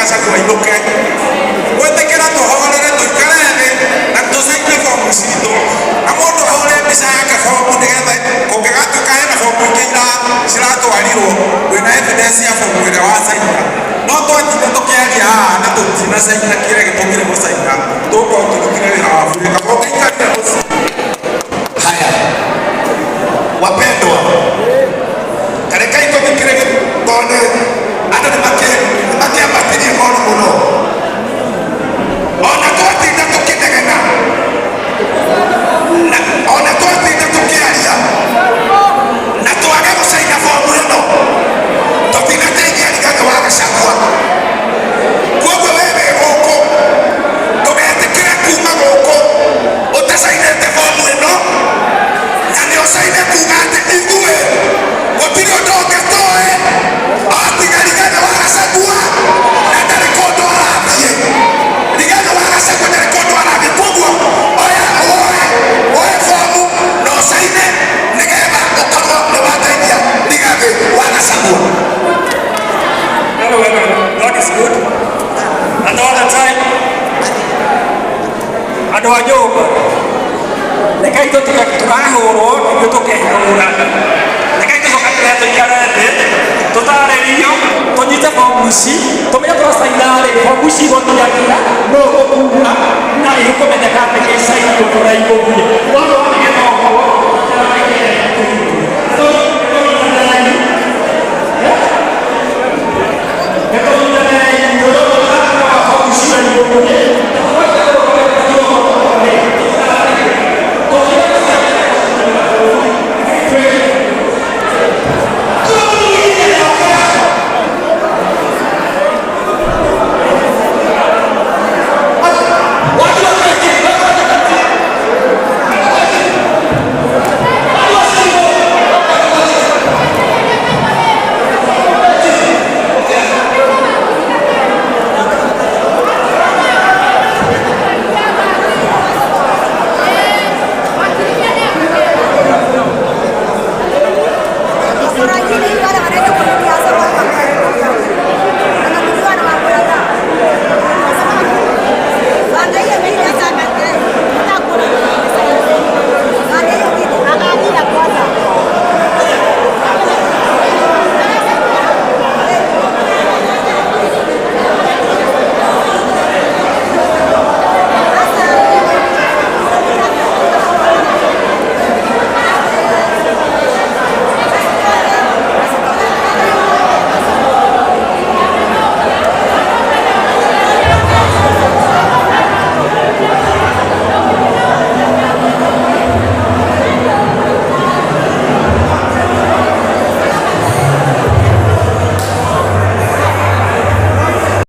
Gachagua ainũke. Gwĩtĩkĩra tũhorere, tũikare thĩ na tũcaine bomu citũ, na mũndũ ahũre mbica yake bomu, nĩgetha kũngĩgatuĩka hena bomu ingĩ ciratwarirwo, wĩna evidence ya bomu ĩrĩa wacaina. No twatinda tũkĩaria haha na tũtinacaina kĩrĩa gĩtũmire gũcaina, tũgũkorwo tũrutire wĩra wa bure. Kaba ũngĩikarire mũciĩ. Haya, wapendwa, karekai tũthikĩrĩrie tondũ andũ nĩmakĩambatirie ngoro mũno. Ona twatinda tũkĩnegena na ona twatinda tũkĩaria na twage gũcaina bomu ĩno, tũtinateithia Rigathĩ wa Gachagua. Koguo we wĩ gũkũ, ndũgetĩkĩre kuma gũkũ ũtacainĩte bomu ĩno, na nĩ ũcaine kuga atĩ ithuĩ gũtirĩ ũndũ ũngĩ tũĩ o tiga Rigathĩ wa Gachagua na ndarĩ kũndũ arathiĩ. Rigathĩ wa Gachagua ndarĩ kũndũ arathiĩ. Koguo oya woe woe bomu na ũcaine, nĩgetha ũkorwo nĩ wateithia Rigathĩ wa Gachagua. Hello, everyone. God is good. And all the time. Andũ a nyũmba, rekei tũtige tũrahũrwo nĩguo tũkehũra. Rekei tũcokanĩrĩre, tũikare thĩ, tũtarĩrio, tũnyite bomu ici, tũmenye tũracaina rĩ, bomu ici igũthiathia, nũ ũgũkua na ĩkũmenyeka atĩ gĩcainio ũrĩa igũthiĩ. No